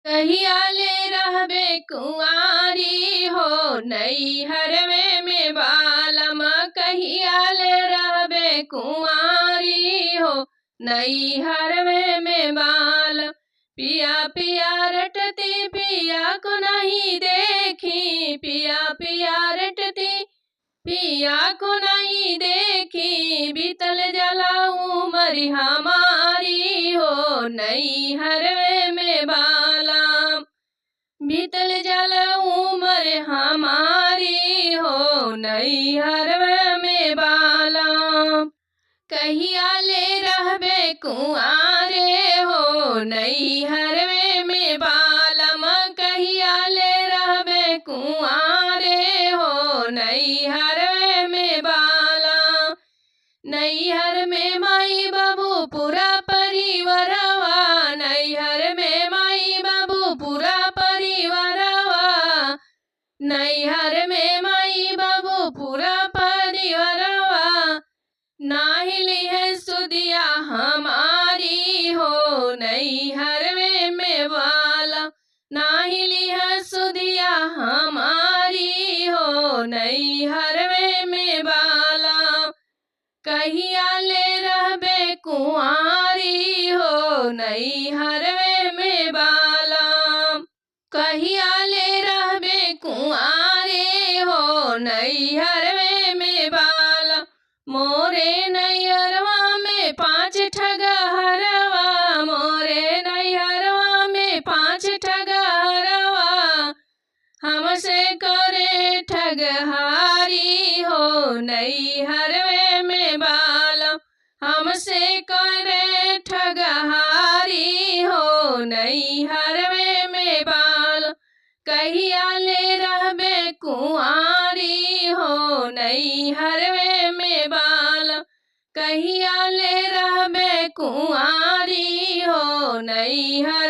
कहिया ले रहबे कुंवारी हो नैहरवे में बालम। कहिया ले रहबे कुंवारी हो नैहरवे में बालम। पिया पिया रटती पिया को नहीं देखी, पिया पिया रटती पिया को नहीं देखी। बीतल जला उमर हमारी हो नैहरवे में बालम। बीतल जला उमर हमारी हो नैहरवे में बालम। कहिया ले रहबे कुंवारे हो नैहरवे में बालम। कहिया ले रहबे कुंवारे हो नैहरवे में बालम। नैहर में माई बाबू पूरा परिवारवा, नैहर में माई बाबू पूरा परिवारवा। नैहर में माई बाबू पूरा परिवारवा। नाहिली है सुदिया हमारी हो नैहरवे में बालम। नाहिली है सुदिया हमारी हो नैहरवे में बालम। कहिया ले रहबे कुंवारी हो नैहरवे में बालम। कहिया ले रहबे कुंवारे हो नैहरवे में बालम। मोरे नैहरवा में पाँच ठगहरवा, मोरे नैहरवा में पाँच ठगहरवा। हमसे करे ठगहारी हो नैहरवे में बालम। हमसे करे ठगहारी हो नैहरवे में बालम। कहिया ले रहबे कुंवारी हो नैहरवे में बालम। कहिया ले रहबे कुंवारी हो नैहर